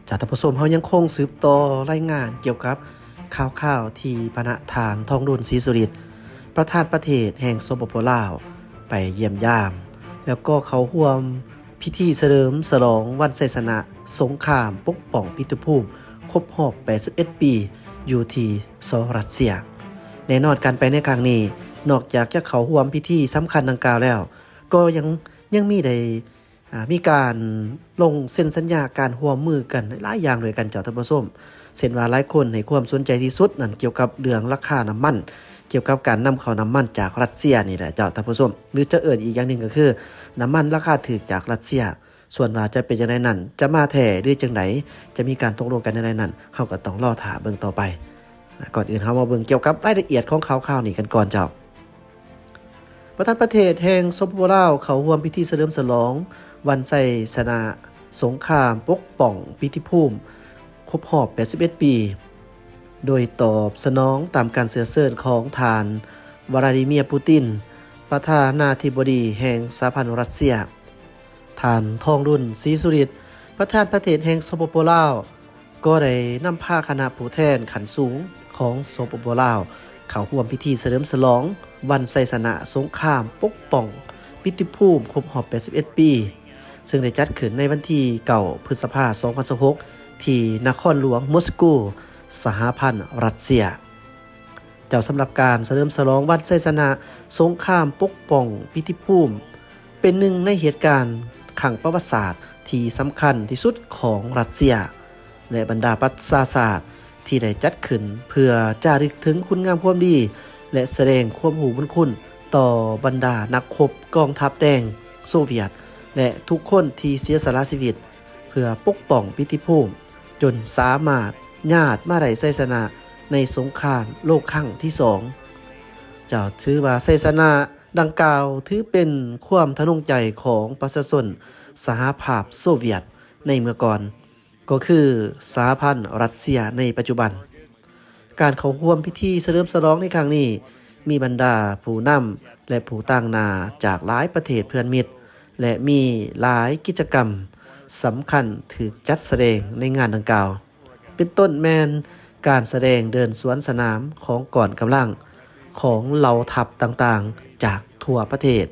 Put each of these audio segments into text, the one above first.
ເຈົ້າ ທ່ານຜູ້ຊົມ, ເຮົາຍັງຄົງສືບຕໍ່ລາຍງານກ່ຽວກັບຂ່າວໆທີ່ພະນະທ່ານ ທອງລຸນ ສີສຸລິດ ປະທານປະເທດແຫ່ງ ສປປ ລາວ ໄປຢ້ຽມຢາມ ແລ້ວກໍເຂົ້າຮ່ວມພິທີສະເຫຼີມສະຫຼອງວັນໄຊຊະນະສົງຄາມປົກປ້ອງປິດຕິພູມຄົບຮອບແປດສິບເອັດປີ ຢູ່ທີ່ ສ ຣັດເຊຍ. ແນ່ນອນ ການໄປໃນຄັ້ງນີ້ ນອກຈາກຈະເຂົ້າຮ່ວມພິທີສຳຄັນດັ່ງກ່າວແລ້ວ ກໍຍັງ ຍັງມີໄດ້ ອາ ມີການລົງເຊັນສັນຍາການຮ່ວມມືກັນຫຼາຍຢ່າງດ້ວຍກັນ ເຈົ້າທ່ານຜູ້ຊົມ, ເຊັ່ນວ່າຫຼາຍຄົນໃຫ້ຄວາມສົນໃຈທີ່ສຸດນັ້ນກ່ຽວກັບເລື່ອງລາຄານ້ຳມັນ, ກ່ຽວກັບການນຳເຂົ້ານ້ຳມັນຈາກຣັດເຊຍນີ້ແຫຼະ ເຈົ້າທ່ານຜູ້ຊົມ, ຫຼືຈະເອີ້ນອີກຢ່າງໜຶ່ງກໍຄືນ້ຳມັນລາຄາຖືກຈາກຣັດເຊຍ. ສ່ວນວ່າຈະເປັນຈັ່ງໃດນັ້ນ, ຈະມາແທ້ຫຼືຈັ່ງໃດ, ຈະມີການຕົກລົງກັນແນວໃດນັ້ນ, ເຮົາກໍຕ້ອງລໍຖ້າເບິ່ງຕໍ່ໄປ. ກ່ອນອື່ນເຮົາມາເບິ່ງກ່ຽວກັບລາຍລະອຽດຂອງຂ່າວຄາວນີ້ກັນກ່ອນເຈົ້າ. ປະທານປະເທດແຫ່ງ ສປປ ລາວ ເຂົ້າຮ່ວມພິທີສະເຫຼີມສະຫຼອງວັນໄຊຊະນະສົງຄາມປົກປ້ອງປິດຕິພູມຄົບຮອບແປດສິບເອັດປີ ໂດຍຕອບສະໜອງຕາມການເຊື້ອເຊີນຂອງທ່ານ ວລາດີເມຍ ປູຕິນ ປະທານາທິບໍດີແຫ່ງສະຫະພັນຣັດເຊຍ. ທ່ານ ທອງລຸນ ສີສຸລິດ ປະທານປະເທດແຫ່ງ ສປປ ລາວ ກໍໄດ້ນຳພາຄະນະຜູ້ແທນຂັ້ນສູງຂອງ ສປປ ລາວ ເຂົ້າຮ່ວມພິທີສະເຫຼີມສະຫຼອງວັນໄຊຊະນະສົງຄາມປົກປ້ອງປິດຕິພູມຄົບຮອບແປດສິບເອັດປີ ເຊິ່ງໄດ້ຈັດຂຶ້ນໃນວັນທີເກົ້າ ພຶດສະພາ ສອງພັນຊາວຫົກ ທີ່ນະຄອນຫຼວງມົສໂກ ສະຫະພັນຣັດເຊຍ. ເຈົ້າ ສຳລັບການສະເຫຼີມສະຫຼອງວັນໄຊຊະນະສົງຄາມປົກປ້ອງປິດຕິພູມ ເປັນໜຶ່ງໃນເຫດການຄັ້ງປະຫວັດສາດທີ່ສຳຄັນທີ່ສຸດຂອງຣັດເຊຍ ແລະ ບັນດາປະຊາຊາດ ທີ່ໄດ້ຈັດຂຶ້ນເພື່ອຈາລຶກເຖິງຄຸນງາມຄວາມດີ ແລະ ສະແດງຄວາມຮູ້ບຸນຄຸນຕໍ່ບັນດານັກຮົບກອງທັບແດງໂຊວຽດ ແລະ ທຸກຄົນທີ່ເສຍສະຫຼະຊີວິດເພື່ອປົກປ້ອງປິດຕິພູມ ຈົນສາມາດຍາດມາໄດ້ໄຊຊະນະໃນສົງຄາມໂລກຄັ້ງທີສອງ. ເຈົ້າ ຖືວ່າໄຊຊະນະດັ່ງກ່າວຖືເປັນຄວາມທະນົງໃຈຂອງປະຊາຊົນສະຫະພາບໂຊວຽດໃນເມື່ອກ່ອນ ກໍຄືສະຫະພັນຣັດເຊຍໃນປັດຈຸບັນ. ການເຂົ້າຮ່ວມພິທີສະເຫຼີມສະຫຼອງໃນຄັ້ງນີ້ ມີບັນດາຜູ້ນຳ ແລະ ຜູ້ຕາງໜ້າຈາກຫຼາຍປະເທດເພື່ອນມິດ ແລະ ມີຫຼາຍກິດຈະກຳສຳຄັນຖືກຈັດສະແດງໃນງານດັ່ງກ່າວ ເປັນຕົ້ນແມ່ນການສະແດງເດີນສວນສະໜາມຂອງກອງກຳລັງຂອງເຫຼົ່າທັບຕ່າງໆຈາກທົ່ວປະເທດ.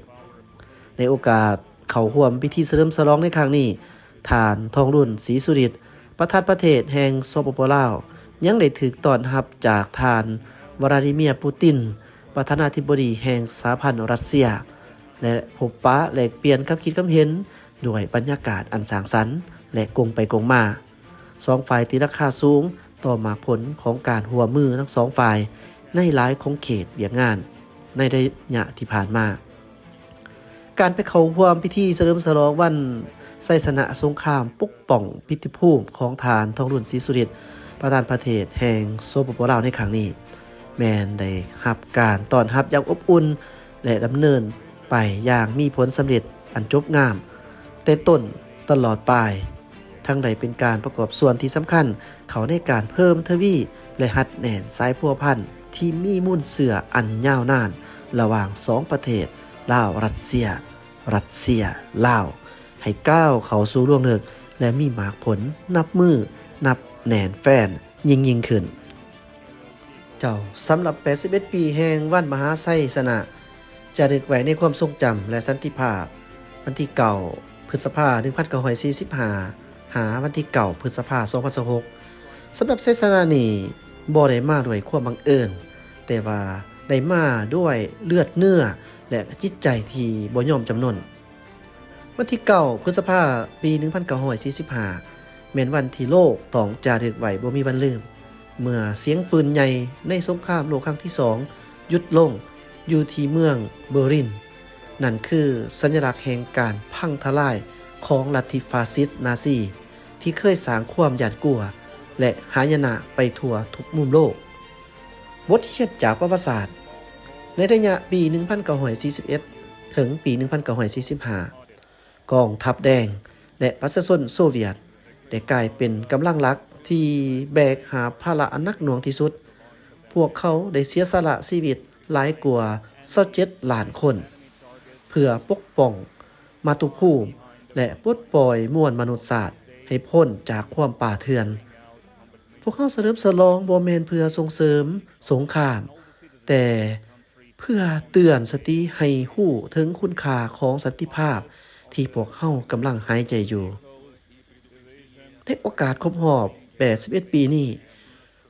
ໃນໂອກາດເຂົ້າຮ່ວມພິທີສະເຫຼີມສະຫຼອງໃນຄັ້ງນີ້, ທ່ານ ທອງລຸນ ສີສຸລິດ ປະທານປະເທດແຫ່ງ ສປປ ລາວ ຍັງໄດ້ຖືກຕ້ອນຮັບຈາກທ່ານ ວລາດີເມຍ ປູຕິນ ປະທານາທິບໍດີແຫ່ງສະຫະພັນຣັດເຊຍ ແລະ ພົບປະແລກປ່ຽນຄຳຄິດຄຳເຫັນດ້ວຍບັນຍາກາດອັນສ້າງສັນ ແລະ ກົງໄປກົງມາ. ສອງຝ່າຍຕີລາຄາສູງຕໍ່ໝາກຜົນຂອງການຮ່ວມມືທັງສອງຝ່າຍໃນຫຼາຍຂົງເຂດວຽກງານໃນໄລຍະທີ່ຜ່ານມາ. ການໄປເຂົ້າຮ່ວມພິທີສະເຫຼີມສະຫຼອງວັນໄຊຊະນະສົງຄາມປົກປ້ອງປິດຕິພູມຂອງທ່ານ ທອງລຸນ ສີສຸລິດ ປະທານປະເທດແຫ່ງ ສປປ ລາວ ໃນຄັ້ງນີ້ ແມ່ນໄດ້ຮັບການຕ້ອນຮັບຢ່າງອົບອຸ່ນ ແລະ ດຳເນີນໄປຢ່າງມີຜົນສຳເລັດອັນຈົບງາມ ແຕ່ຕົ້ນຕະຫຼອດປາຍ, ທັງໄດ້ເປັນການປະກອບສ່ວນທີ່ສຳຄັນເຂົ້າໃນການເພີ່ມທະວີ ແລະ ຮັດແໜ້ນສາຍພົວພັນທີ່ມີມູນເຊື້ອອັນຍາວນານລະຫວ່າງສອງປະເທດ ລາວ-ຣັດເຊຍ, ຣັດເຊຍ-ລາວ ໃຫ້ກ້າວເຂົ້າສູ່ລວງເລິກ ແລະ ມີໝາກຜົນນັບມື້ນັບແໜ້ນແຟ້ນ ຍິ່ງໆຂຶ້ນ. ເຈົ້າ, ສຳລັບແປດສິບເອັດປີແຫ່ງວັນມະຫາໄຊຊະນະ ຈາລຶກໄວ້ໃນຄວາມຊົງຈຳ ແລະ ສັນຕິພາບ ວັນທີເກົ້າ ພຶດສະພາ ໜຶ່ງພັນເກົ້າຮ້ອຍສີ່ສິບຫ້າ ຫາວັນທີເກົ້າ ພຶດສະພາ ສອງພັນຊາວຫົກ. ສຳລັບໄຊຊະນະນີ້ ບໍ່ໄດ້ມາດ້ວຍຄວາມບັງເອີນ, ແຕ່ວ່າໄດ້ມາດ້ວຍເລືອດເນື້ອ ແລະ ຈິດໃຈທີ່ບໍ່ຍອມຈຳນົນ. ວັນທີເກົ້າ ພຶດສະພາ ປີໜຶ່ງພັນເກົ້າຮ້ອຍສີ່ສິບຫ້າ ແມ່ນວັນທີ່ໂລກຕ້ອງຈາລຶກໄວ້ບໍ່ມີວັນລືມ, ເມື່ອສຽງປືນໃຫຍ່ໃນສົງຄາມໂລກຄັ້ງທີສອງຢຸດລົງຢູ່ທີ່ເມືອງເບີລິນ. ນັ້ນຄືສັນຍະລັກແຫ່ງການພັງທະລາຍຂອງລັດທິຟາຊິດນາຊີ ທີ່ເຄີຍສ້າງຄວາມຢ້ານກົວ ແລະ ຫາຍະນະໄປທົ່ວທຸກມຸມໂລກ. ບົດຮຽນຈາກປະຫວັດສາດ, ໃນໄລຍະປີໜຶ່ງພັນເກົ້າຮ້ອຍສີ່ສິບເອັດ ເຖິງປີໜຶ່ງພັນເກົ້າຮ້ອຍສີ່ສິບຫ້າ ກອງທັບແດງ ແລະ ປະຊາຊົນໂຊວຽດ ໄດ້ກາຍເປັນກຳລັງຫຼັກທີ່ແບກຫາບພາລະອັນໜັກໜ່ວງທີ່ສຸດ. ພວກເຂົາໄດ້ເສຍສະຫຼະຊີວິດຫຼາຍກວ່າຊາວເຈັດລ້ານຄົນ ເພື່ອປົກປ້ອງມາຕຸພູມ ແລະ ປົດປ່ອຍມວນມະນຸດຊາດ. ໃຫ້ພົ້ນຈາກຄວາມປ່າເຖື່ອນ. ພວກເຮົາສະເຫຼີມສະຫຼອງບໍ່ແມ່ນເພື່ອສົ່ງເສີມສົງຄາມ, ແຕ່ເພື່ອເຕືອນສະຕິໃຫ້ຮູ້ເຖິງຄຸນຄ່າຂອງສັນຕິພາບທີ່ພວກເຮົາກຳລັງຫາຍໃຈຢູ່. ໃນໂອກາດຄົບຮອບແປດສິບເອັດປີນີ້,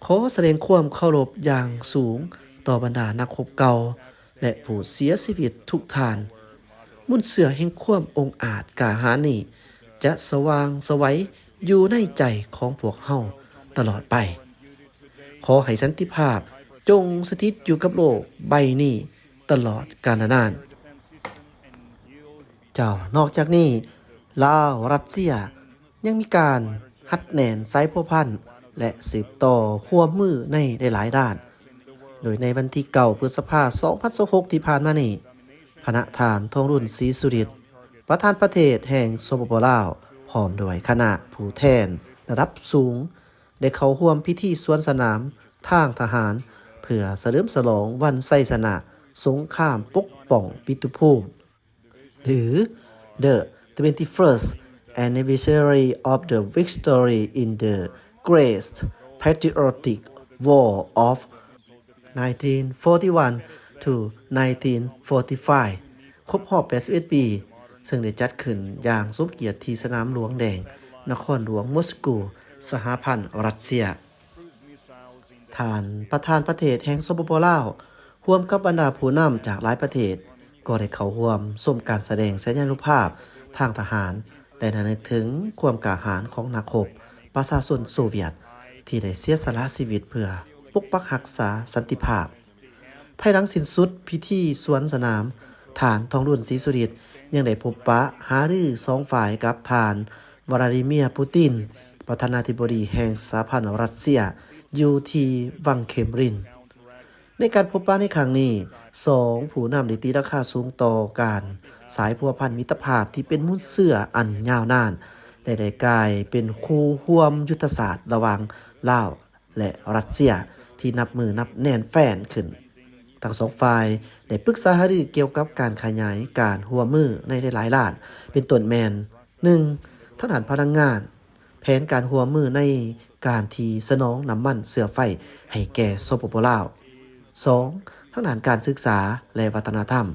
ຂໍສະແດງຄວາມເຄົາລົບຢ່າງສູງຕໍ່ບັນດານັກຮົບເກົ່າ ແລະ ຜູ້ເສຍຊີວິດທຸກທ່ານ. ມູນເຊື້ອແຫ່ງຄວາມອົງອາດກ້າຫານນີ້ຈະສະຫວ່າງໄສວຢູ່ໃນໃຈຂອງພວກເຮົາຕະຫຼອດໄປ. ຂໍໃຫ້ສັນຕິພາບຈົ່ງສະຖິດຢູ່ກັບໂລກໃບນີ້ຕະຫຼອດການນານ. ເຈົ້າ, ນອກຈາກນີ້, ລາວ, ຣັດເຊຍ ຍັງມີການຮັດແໜ້ນສາຍພົວພັນ ແລະ ສືບຕໍ່ຮ່ວມມືໃນຫຼາຍໆດ້ານ, ໂດຍໃນວັນທີເກົ້າ ພຶດສະພາ ສອງພັນຊາວຫົກ ທີ່ຜ່ານມານີ້, ພະນະທ່ານ ທອງລຸນ ສີສຸລິດ ປະທານປະເທດແຫ່ງ ສປປ ລາວ ພ້ອມດ້ວຍຄະນະຜູ້ແທນລະດັບສູງ ໄດ້ເຂົ້າຮ່ວມພິທີສວນສະໜາມທາງທະຫານ ເພື່ອສະເຫຼີມສະຫຼອງວັນໄຊຊະນະສົງຄາມປົກປ້ອງປິຕຸພູມ ຫຼື The twenty-first Anniversary of the Victory in the Great Patriotic War of nineteen forty-one to nineteen forty-five ຄົບຮອບແປດສິບເອັດປີ, ເຊິ່ງໄດ້ຈັດຂຶ້ນຢ່າງສົມກຽດທີ່ສະໜາມຫຼວງແດງ, ນະຄອນຫຼວງມົສກູ, ສະຫະພັນຣັດເຊຍ. ທ່ານປະທານປະເທດແຫ່ງ ສປປ ລາວ ຮ່ວມກັບບັນດາຜູ້ນຳຈາກຫຼາຍປະເທດ ກໍໄດ້ເຂົ້າຮ່ວມຊົມການສະແດງໄຊຍານຸພາບທາງທະຫານ ແລະ ລະນຶກເຖິງຄວາມກ້າຫານຂອງນັກຮົບປະຊາຊົນໂຊວຽດ ທີ່ໄດ້ເສຍສະຫຼະຊີວິດເພື່ອປົກປັກຮັກສາສັນຕິພາບ. ພາຍຫຼັງສິ້ນສຸດພິທີສວນສະໜາມ, ທ່ານ ທອງລຸນ ສີສຸລິດ ຍັງໄດ້ພົບປະຫາລືສອງຝ່າຍກັບທ່ານ ວລາດີເມຍ ປູຕິນ ປະທານາທິບໍດີແຫ່ງສະຫະພັນຣັດເຊຍ ຢູ່ທີ່ວັງເຄມຣິນ. ໃນການພົບປະໃນຄັ້ງນີ້, ສອງຜູ້ນຳໄດ້ຕີລາຄາສູງຕໍ່ການສາຍພົວພັນມິດຕະພາບທີ່ເປັນມູນເຊື້ອອັນຍາວນານ ແລະ ໄດ້ກາຍເປັນຄູ່ຮ່ວມຍຸດທະສາດລະຫວ່າງລາວ ແລະ ຣັດເຊຍ ທີ່ນັບມື້ນັບແໜ້ນແຟ້ນຂຶ້ນ. ທັງສອງຝ່າຍໄດ້ປຶກສາຫາລືກ່ຽວກັບການຂະຫຍາຍການຮ່ວມມືໃນຫຼາຍໆດ້ານ, ເປັນຕົ້ນແມ່ນ ໜຶ່ງ ທາງດ້ານພະລັງງານ, ແຜນການຮ່ວມມືໃນການທີ່ສະໜອງນ້ຳມັນເຊື້ອໄຟໃຫ້ແກ່ ສປປ ລາວ. ສອງ ທາງດ້ານການສຶກສາ ແລະ ວັດທະນະທຳ,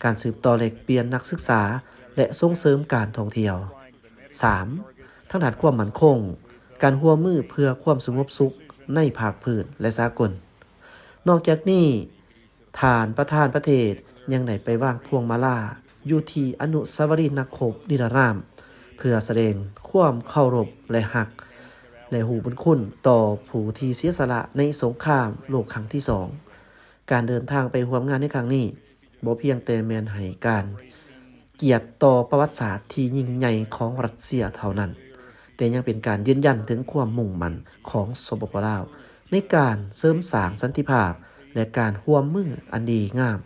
ການສືບຕໍ່ແລກປ່ຽນນັກສຶກສາ ແລະ ສົ່ງເສີມການທ່ອງທ່ຽວ. ສາມ ທາງດ້ານຄວາມໝັ້ນຄົງ, ການຮ່ວມມືເພື່ອຄວາມສະຫງົບສຸກໃນພາກພື້ນ ແລະ ສາກົນ. ນອກຈາກນີ້, ທ່ານປະທານປະເທດຍັງໄດ້ໄປວາງພວງມາລາຢູ່ທີ່ອະນຸສາວະລີນັກຮົບນິລະນາມ ເພື່ອສະແດງຄວາມເຄົາລົບ ແລະ ຮັກ ແລະ ຮູ້ບຸນຄຸນຕໍ່ຜູ້ທີ່ເສຍສະຫຼະໃນສົງຄາມໂລກຄັ້ງທີສອງ. ການເດີນທາງໄປຮ່ວມງານໃນຄັ້ງນີ້ ບໍ່ພຽງແຕ່ແມ່ນໃຫ້ການກຽດຕໍ່ປະຫວັດສາດທີ່ຍິ່ງໃຫຍ່ຂອງຣັດເຊຍເທົ່ານັ້ນ, ແຕ່ຍັງເປັນການຢືນຢັນເຖິງຄວາມມຸ່ງໝັ້ນຂອງ ສປປ ລາວ ໃນການເສີມສ້າງສັນຕິພາບ ແລະ ການຮ່ວມມືອັນດີງາມ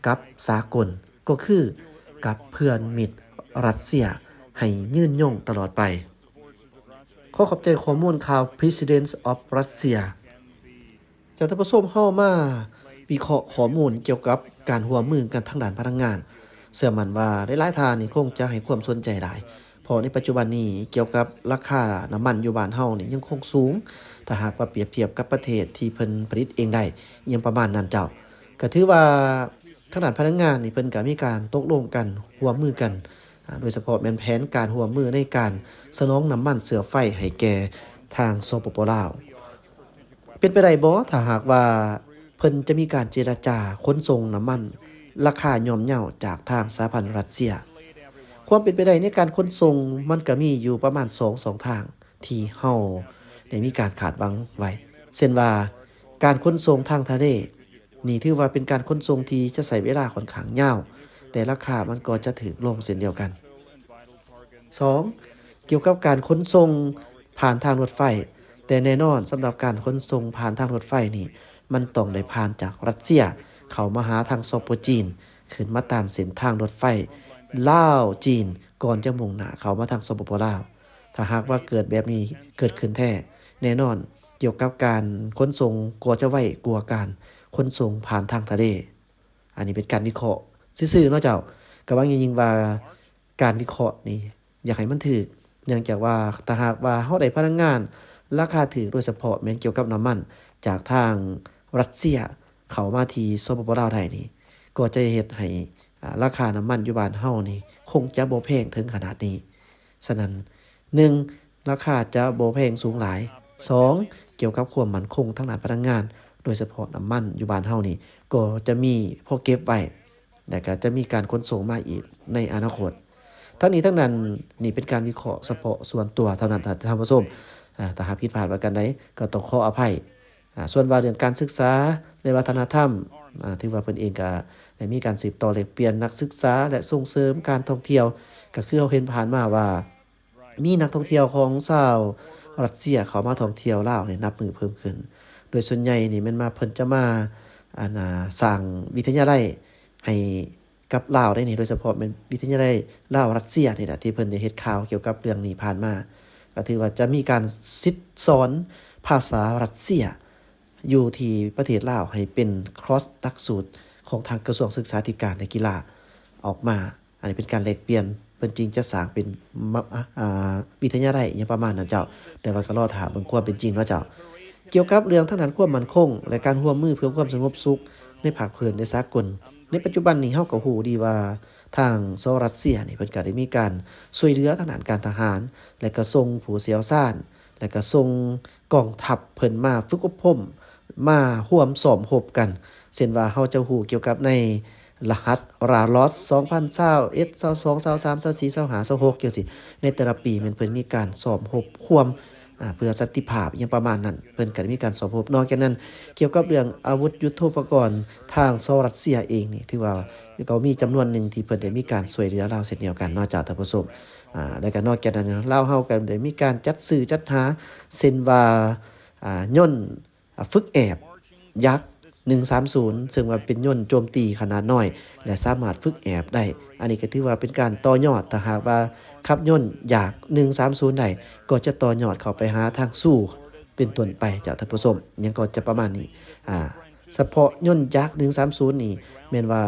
ກັບສາກົນ, ກໍຄືກັບເພື່ອນມິດຣັດເຊຍໃຫ້ຍືນຍົງຕະຫຼອດໄປ. ຂໍຂອບໃຈຂໍ້ມູນຂ່າວ President of Russia. ຈາກທ່ານຜູ້ຊົມເຮົາມາວິເຄາະຂໍ້ມູນກ່ຽວກັບການຮ່ວມມືກັນທາງດ້ານພະລັງງານ. ເຊື່ອໝັ້ນວ່າຫຼາຍໆທ່ານນີ້ຄົງຈະໃຫ້ຄວາມສົນໃຈຫຼາຍ, ເພາະໃນປັດຈຸບັນນີ້ກ່ຽວກັບລາຄານ້ຳມັນຢູ່ບ້ານເຮົານີ້ຍັງຄົງສູງ, ຖ້າຫາກວ່າປຽບທຽບກັບປະເທດທີ່ເພິ່ນຜະລິດເອງໄດ້, ອີ່ຫຍັງປະມານນັ້ນເຈົ້າ. ກໍຖືວ່າທາງດ້ານພະລັງງານນີ້ເພິ່ນກໍມີການຕົກລົງກັນ, ຮ່ວມມືກັນ, ອາ, ໂດຍສະເພາະແມ່ນແຜນການຮ່ວມມືໃນການສະໜອງນ້ຳມັນເຊື້ອໄຟໃຫ້ແກ່ທາງ ສປປ ລາວ. ເປັນໄປໄດ້ບໍ່ ຖ້າຫາກວ່າເພິ່ນຈະມີການເຈລະຈາຂົນສົ່ງນ້ຳມັນລາຄາຍ່ອມເຍົາຈາກທາງສະຫະພັນຣັດເຊຍ? ຄວາມເປັນໄປໄດ້ໃນການຂົນສົ່ງມັນກະມີຢູ່ປະມານສອງຊ່ອງທາງທີ່ເຮົາໄດ້ມີການຄາດຫວັງໄວ້, ເຊັ່ນວ່າ ການຂົນສົ່ງທາງທະເລ, ນີ້ຖືວ່າເປັນການຂົນສົ່ງທີ່ຈະໃຊ້ເວລາຂ້ອນຂ້າງຍາວ, ແຕ່ລາຄາມັນກໍຈະຖືກລົງເຊັ່ນດຽວກັນ. ສອງ, ກ່ຽວກັບການຂົນສົ່ງຜ່ານທາງລົດໄຟ, ແຕ່ແນ່ນອນສຳລັບການຂົນສົ່ງຜ່ານທາງລົດໄຟນີ້ ມັນຕ້ອງໄດ້ຜ່ານຈາກຣັດເຊຍເຂົ້າມາຫາທາງ ສປ ຈີນ, ຂຶ້ນມາຕາມເສັ້ນທາງລົດໄຟລາວ-ຈີນ ກ່ອນຈະມຸ່ງໜ້າເຂົ້າມາທາງ ສປປ ລາວ. ຖ້າຫາກວ່າເກີດແບບນີ້ເກີດຂຶ້ນແທ້, ແນ່ນອນກ່ຽວກັບການຂົນສົ່ງກໍຈະໄວກວ່າການຂົນສົ່ງຜ່ານທາງທະເລ. ອັນນີ້ເປັນການວິເຄາະຊື່ໆເນາະເຈົ້າ. ກໍຫວັງຢ່າງຍິ່ງວ່າການວິເຄາະນີ້ ຢາກໃຫ້ມັນຖືກ ເນື່ອງຈາກວ່າຖ້າຫາກວ່າເຮົາໄດ້ພະລັງງານລາຄາຖືກ ໂດຍສະເພາະແມ່ນກ່ຽວກັບນ້ຳມັນຈາກທາງຣັດເຊຍເຂົ້າມາທີ່ ສປປ ລາວ ໄດ້ນີ້ ກໍຈະເຮັດໃຫ້ ອາ ລາຄານ້ຳມັນຢູ່ບ້ານເຮົານີ້ຄົງຈະບໍ່ແພງເຖິງຂະໜາດນີ້. ສະນັ້ນ ໜຶ່ງ ລາຄາຈະບໍ່ແພງສູງຫຼາຍ, ສອງ ກ່ຽວກັບຄວາມໝັ້ນຄົງທາງດ້ານພະລັງງານ ໂດຍສະເພາະນ້ຳມັນຢູ່ບ້ານເຮົານີ້ ກໍຈະມີພໍເກັບໄວ້ ແລະ ກໍຈະມີການຂົນສົ່ງມາອີກໃນອະນາຄົດ. ທັງນີ້ທັງນັ້ນ ນີ້ເປັນການວິເຄາະສະເພາະສ່ວນຕົວເທົ່ານັ້ນ ທ່ານ ທ່ານຜູ້ຊົມ. ອາ ຖ້າຫາກຜິດພາດປະການໃດ ກໍຕ້ອງຂໍອະໄພ. ອາ ສ່ວນວ່າເລື່ອງການສຶກສາ ແລະ ວັດທະນະທຳ ອາ ຖືວ່າເພິ່ນເອງກໍໄດ້ມີການສືບຕໍ່ແລກປ່ຽນນັກສຶກສາ ແລະ ສົ່ງເສີມການທ່ອງທ່ຽວ. ກໍຄືເຮົາເຫັນຜ່ານມາວ່າ ມີນັກທ່ອງທ່ຽວຂອງຊາວຣັດເຊຍເຂົ້າມາທ່ອງທ່ຽວລາວນີ້ນັບມື້ເພີ່ມຂຶ້ນ, ໂດຍສ່ວນໃຫຍ່ນີ້ແມ່ນມາ ເພິ່ນຈະມາ ອັນ ອາ ສ້າງວິທະຍາໄລໃຫ້ກັບລາວໄດ້ນີ້, ໂດຍສະເພາະແມ່ນວິທະຍາໄລລາວຣັດເຊຍນີ້ແຫຼະ ທີ່ເພິ່ນໄດ້ເຮັດຂ່າວກ່ຽວກັບເລື່ອງນີ້ຜ່ານມາ. ກໍຖືວ່າຈະມີການສິດສອນພາສາຣັດເຊຍ ຢູ່ທີ່ປະເທດລາວໃຫ້ເປັນຄອສຫຼັກສູດຂອງທາງກະຊວງສຶກສາທິການ ແລະ ກິລາອອກມາ. ອັນນີ້ເປັນການແລກປ່ຽນ, ເພິ່ນຈຶ່ງຈະສ້າງເປັນມະ ອາ ວິທະຍາໄລ ອີ່ຫຍັງປະມານນັ້ນເຈົ້າ, ແຕ່ວ່າກໍລໍຖ້າເບິ່ງຄວາມເປັນຈິງເນາະເຈົ້າ. ກ່ຽວກັບເລື່ອງທາງດ້ານຄວາມໝັ້ນຄົງ ແລະ ການຮ່ວມມືເພື່ອຄວາມສະຫງົບສຸກໃນພາກພື້ນ ແລະ ສາກົນ, ໃນປັດຈຸບັນນີ້ເຮົາກໍຮູ້ດີວ່າ ທາງ ສ ຣັດເຊຍນີ້ ເພິ່ນກໍໄດ້ມີການຊ່ວຍເຫຼືອທາງດ້ານການທະຫານ ແລະ ກໍສົ່ງຜູ້ຊ່ຽວຊານ ແລະ ກໍສົ່ງກອງທັບເພິ່ນມາຝຶກອົບຮົມ ມາຮ່ວມຊ້ອມຮົບກັນ. ເຊັ່ນວ່າເຮົາຈະຮູ້ກ່ຽວກັບໃນລະຫັດ ຣາລອສ ສອງພັນຊາວເອັດ ຊາວສອງ ຊາວສາມ ຊາວສີ່ ຊາວຫ້າ ຊາວຫົກ ຈັ່ງຊີ້, ໃນແຕ່ລະປີແມ່ນເພິ່ນມີການຊ້ອມຮົບຮ່ວມ ອາ ເພື່ອສັນຕິພາບ ອີ່ຫຍັງປະມານນັ້ນ, ເພິ່ນກໍໄດ້ມີການຊ້ອມຮົບ. ນອກຈາກນັ້ນ ກ່ຽວກັບເລື່ອງອາວຸດຍຸດໂທປະກອນ ທາງ ສ ຣັດເຊຍເອງນີ້ ຖືວ່າກໍມີຈຳນວນໜຶ່ງທີ່ເພິ່ນໄດ້ມີການຊ່ວຍເຫຼືອລາວເຊັ່ນດຽວກັນເນາະເຈົ້າ ທ່ານຜູ້ຊົມ. ອາ ແລະ ກໍນອກຈາກນັ້ນ ລາວເຮົາກໍໄດ້ມີການຈັດຊື້ຈັດຫາ ເຊັ່ນວ່າ ອາ ຍົນ ອາ ຝຶກແອບ ຢາກ ໜຶ່ງສາມສູນ ເຊິ່ງວ່າເປັນຍົນໂຈມຕີຂະໜາດນ້ອຍ ແລະ ສາມາດຝຶກແອບໄດ້. ອັນນີ້ກໍຖືວ່າເປັນການຕໍ່ຍອດ, ຖ້າຫາກວ່າຂັບຍົນຢາກ ໜຶ່ງສາມສູນ ໄດ້ ກໍຈະຕໍ່ຍອດເຂົ້າໄປຫາທາງຊູ ເປັນຕົ້ນໄປເຈົ້າ ທ່ານຜູ້ຊົມ, ຫຍັງກໍຈະປະມານນີ້. ອາ ສະເພາະຍົນຢາກ ໜຶ່ງສາມສູນ ນີ້ ແມ່ນວ່າ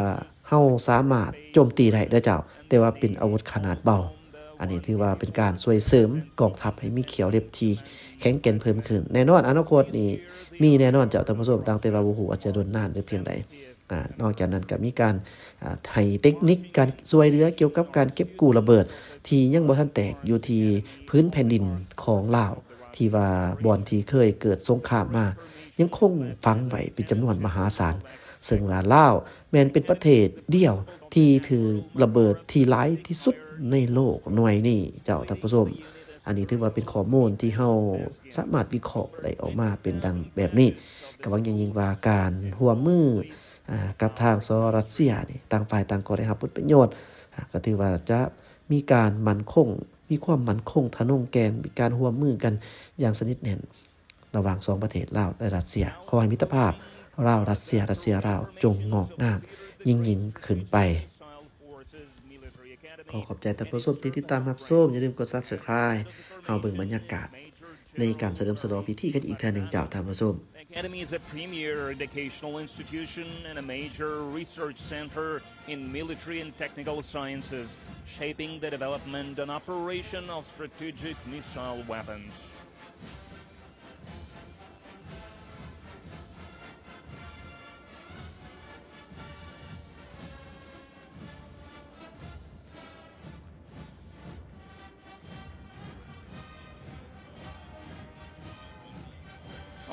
ເຮົາສາມາດໂຈມຕີໄດ້ເດີເຈົ້າ, ແຕ່ວ່າເປັນອາວຸດຂະໜາດເບົາ. ອັນນີ້ຖືວ່າເປັນການຊ່ວຍເສີມກອງທັບໃຫ້ມີຂ່ຽວເລັບທີ່ແຂງແກ່ນເພີ່ມຂຶ້ນ. ແນ່ນອນ ອະນາຄົດນີ້ມີແນ່ນອນເຈົ້າ ທ່ານຜູ້ຊົມ, ຕັ້ງແຕ່ວ່າບໍ່ຮູ້ວ່າຈະດົນນານຫຼືພຽງໃດ. ອາ ນອກຈາກນັ້ນກໍມີການ ອາ ໃຫ້ເຕັກນິກການຊ່ວຍເຫຼືອກ່ຽວກັບການເກັບກູ້ລະເບີດທີ່ຍັງບໍ່ທັນແຕກຢູ່ທີ່ພື້ນແຜ່ນດິນຂອງລາວ, ທີ່ວ່າບ່ອນທີ່ເຄີຍເກີດສົງຄາມມາ ຍັງຄົງຝັງໄວ້ເປັນຈຳນວນມະຫາສານ, ເຊິ່ງວ່າລາວ ແມ່ນເປັນປະເທດດຽວທີ່ຖືກລະເບີດທີ່ຫຼາຍທີ່ສຸດໃນໂລກໜ່ວຍນີ້ເຈົ້າ ທ່ານຜູ້ຊົມ. ອັນນີ້ຖືວ່າເປັນຂໍ້ມູນທີ່ເຮົາສາມາດວິເຄາະໄດ້ອອກມາເປັນດັ່ງແບບນີ້. ກໍຫວັງຢ່າງຍິ່ງວ່າການຮ່ວມມື ອາ ກັບທາງ ສ ຣັດເຊຍນີ້ ຕ່າງຝ່າຍຕ່າງກໍໄດ້ຮັບຜົນປະໂຫຍດ, ອາ ກໍຖືວ່າຈະມີການໝັ້ນຄົງ, ມີຄວາມໝັ້ນຄົງທະນົງແກ່ນ, ມີການຮ່ວມມືກັນຢ່າງສະໜິດແໜ້ນ ລະຫວ່າງສອງປະເທດລາວ ແລະ ຣັດເຊຍ. ຂໍໃຫ້ມິດຕະພາບລາວ-ຣັດເຊຍ, ຣັດເຊຍ-ລາວ ຈົ່ງງອກງາມຍິ່ງໆຂຶ້ນໄປ. ຂໍຂອບໃຈທ່ານຜູ້ຊົມທີ່ຕິດຕາມຮັບຊົມ. ຢ່າລືມກົດ Subscribe. ເຮົາເບິ່ງບັນຍາກາດໃນການສະເຫຼີມສະຫຼອງພິທີກັນອີກເທື່ອໜຶ່ງເຈົ້າ ທ່ານຜູ້ຊົມ. Academy is a premier educational institution and a major research center in military and technical sciences, shaping the development and operation of strategic missile weapons.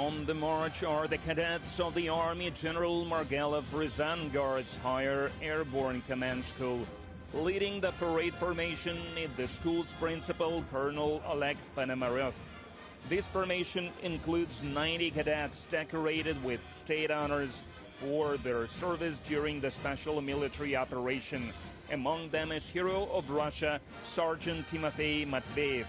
On the march are the cadets of the Army General Margalef Reserve Guards Higher Airborne Command School. Leading the parade formation is the school's principal, Colonel Oleg Ponomarev. This formation includes ninety cadets decorated with state honors for their service during the special military operation. Among them is Hero of Russia, Sergeant Timofey Matveyev.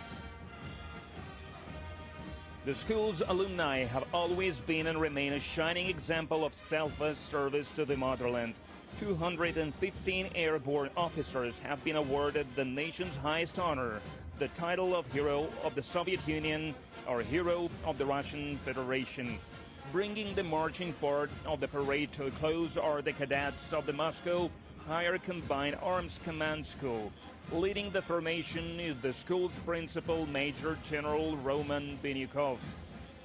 The school's alumni have always been and remain a shining example of selfless service to the motherland. Two hundred and fifteen airborne officers have been awarded the nation's highest honor, the title of Hero of the Soviet Union or Hero of the Russian Federation. Bringing the marching part of the parade to a close are the cadets of the Moscow Higher Combined Arms Command School. Leading the formation is the school's principal, Major General Roman Binyukov.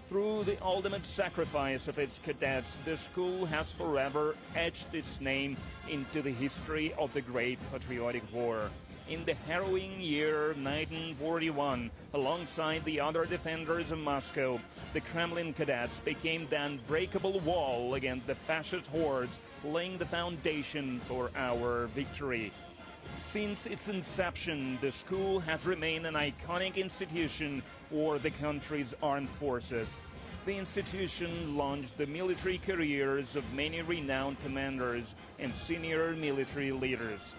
Through the ultimate sacrifice of its cadets, the school has forever etched its name into the history of the Great Patriotic War. In the harrowing year nineteen forty-one, alongside the other defenders of Moscow, the Kremlin cadets became the unbreakable wall against the fascist hordes, laying the foundation for our victory. Since its inception, the school has remained an iconic institution for the country's armed forces. The institution launched the military careers of many renowned commanders and senior military leaders.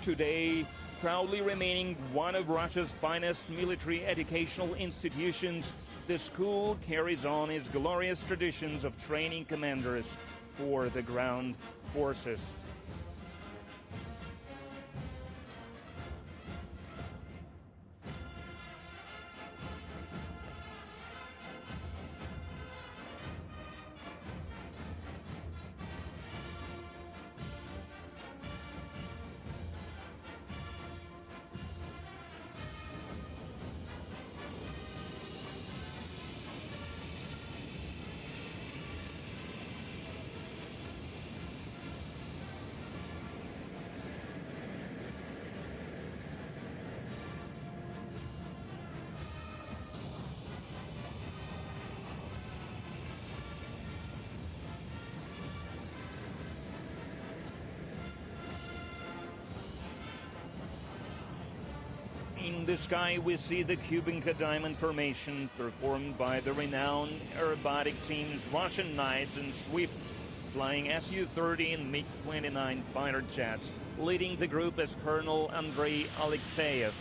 Today, proudly remaining one of Russia's finest military educational institutions, the school carries on its glorious traditions of training commanders for the ground forces. In the sky, we see the Kubinka Diamond Formation, performed by the renowned aerobatic teams Russian Knights and Swifts, flying S U thirty and MiG twenty-nine fighter jets. Leading the group is Colonel Andrei Alexeyev.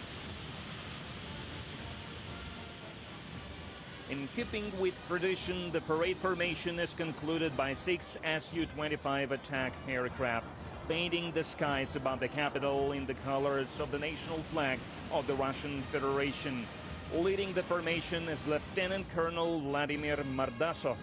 In keeping with tradition, the parade formation is concluded by six S U twenty-five attack aircraft, painting the skies above the capital in the colors of the national flag of the Russian Federation. Leading the formation is Lieutenant Colonel Vladimir Mordasov.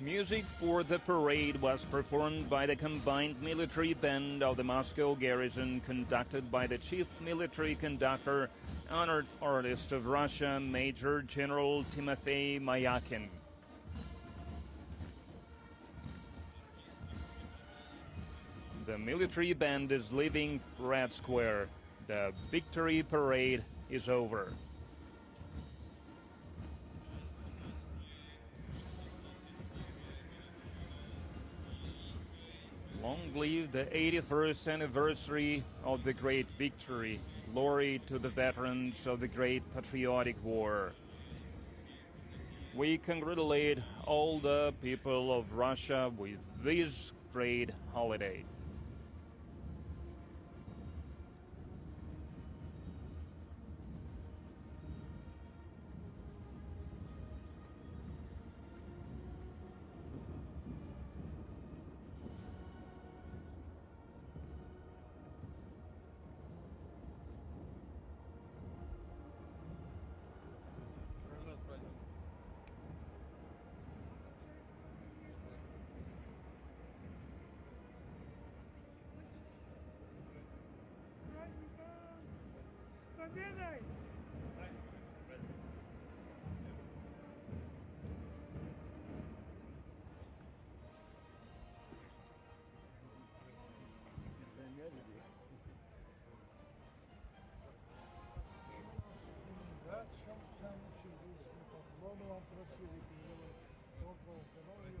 Music for the parade was performed by the Combined Military Band of the Moscow Garrison, conducted by the Chief Military Conductor, honored artist of Russia, Major General Timofey Mayakin. The military band is leaving Red Square. The victory parade is over. Long live the eighty-first anniversary of the great victory. Glory to the veterans of the Great Patriotic War. We congratulate all the people of Russia with this great holiday. С победой! Ôi, cái bóng đi